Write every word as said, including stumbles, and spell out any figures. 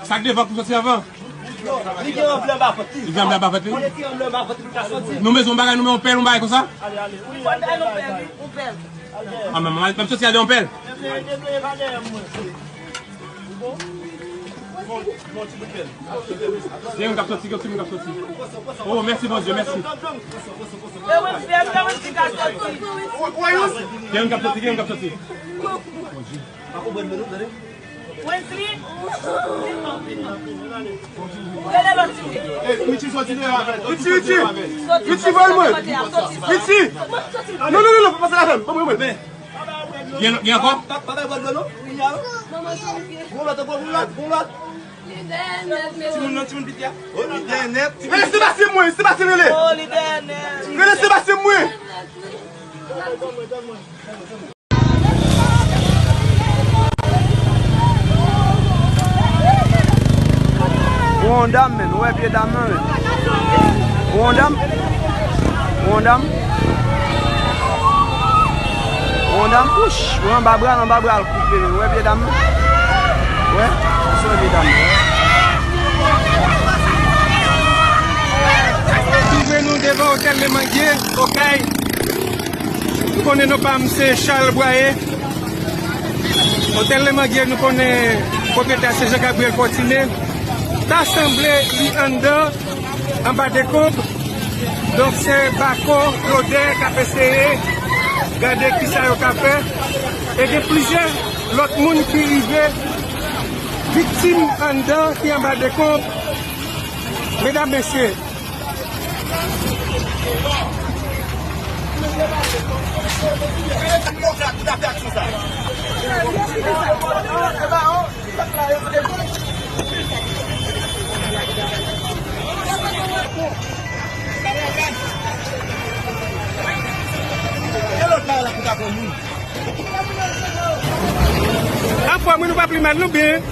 Sa k devan pou soti anvan. Li gen anblè anba vant li. Li gen anblè anba vant li. Konnen ti anblè anba vant li pou ka soti. Nou bezwen yon bagay, nou men yon pèl, yon bagay konsa. Wi, fò n bay nou pèl, wi, yon pèl. Ah, men, men, men soti ale yon pèl. Gen youn k ap soti, gen youn k ap soti. Oh, mèsi, Bondye, mèsi. Gen youn k ap soti, gen youn k ap soti. Wesley. Rele lòt timoun. Richie, Richie, Richie, voye mwen. Richie. Non, non, non, non, pa pase avè m. Ban mwen, ban mwen. Gen, gen ankò? Gon lòt, gon lòt, gon lòt. Timoun nan, timoun piti a. Rele Sebastien mwen, Sebastien rele. Rele Sebastien mwen. Gon dam, men, ou wè pye dam nan, men. Gon dam. Gon dam. Gon dam, ouch, ou anba bra l, anba bra l koupe, men. Ou wè pye dam nan? Ou wè? Ou wè pye dam nan? Twouve nou devan Otèl Lemangye, Okay. Nou konnen non pa m se Charles Boyer. Otèl Lemangye, nou konnen pwopriyetè se Jean Gabriel Fortuné. Ta sanble li anndan, anba dekonb. Donk, se bako, lodè k ap eseye gade kisa yo ka fè. E gen plizyè lòt moun ki rive viktim anndan, ki anba dekonb. Medam, mesye, Anfòm wi, nou pa pi mal, nou byen.